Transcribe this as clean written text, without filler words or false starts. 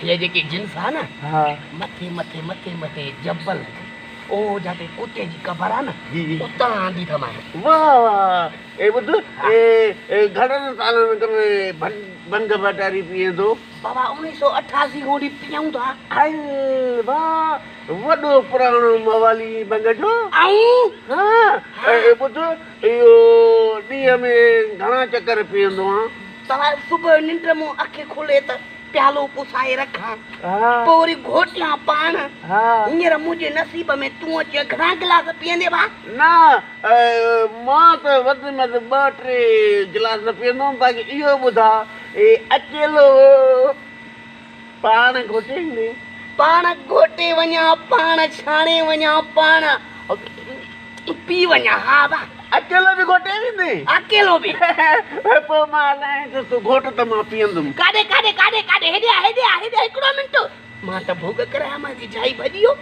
هيء جيڪي جنس آ نه، ها. مٿي مٿي مٿي مٿي جبل جي او جاتي ڪتي جي قبر آ نه، جي. اتان آندي ٿمانء. واهه واهه، اي ٻڌ، اي گهڻن سالن کان ڀنگ ڀٽاري پيئين ٿو؟ بابا 1988 کان وٺي پيئون ٿا. هل واهه، وڏو پراڻو موالي ڀنگ جو. آئون؟ ها، اي ٻڌ، اهو ڏينهن ۾ گهڻا چڪر پيئندو آن؟ بابا صبح جو ننڊ مون اک کلي ته پيالو پسائي رکان، پوء وري گهوٽيان پاڻ. هينئر منهنجي نصيب ۾ تون اچين، گهڻا گلاس پيئندين ڀاء؟ نه، مان ته وڌ ۾ وڌ ٻه ٽي گلاس پيئندو هوم، باقي اهو ٻڌاء، اڪيلو پاڻ گهوٽي ايندين؟ پاڻ گهوٽي وڃان، پاڻ ڇاڻي وڃان، پاڻ پي وڃان. ها ڀاء. اڪيلو به گهوٽي ويندين؟ اڪيلو به. پوء مان هلائين ٿو، تون گهوٽ ته مان پيئندم. ڪاڏي ڪاڏي ڪاڏي ڪاڏي، هيڏي آ هيڏي آ هيڏي آ، هڪڙو منٽ، مان ته ڀوڳ ڪرايان، مان جي جائي ڀڄي ويو.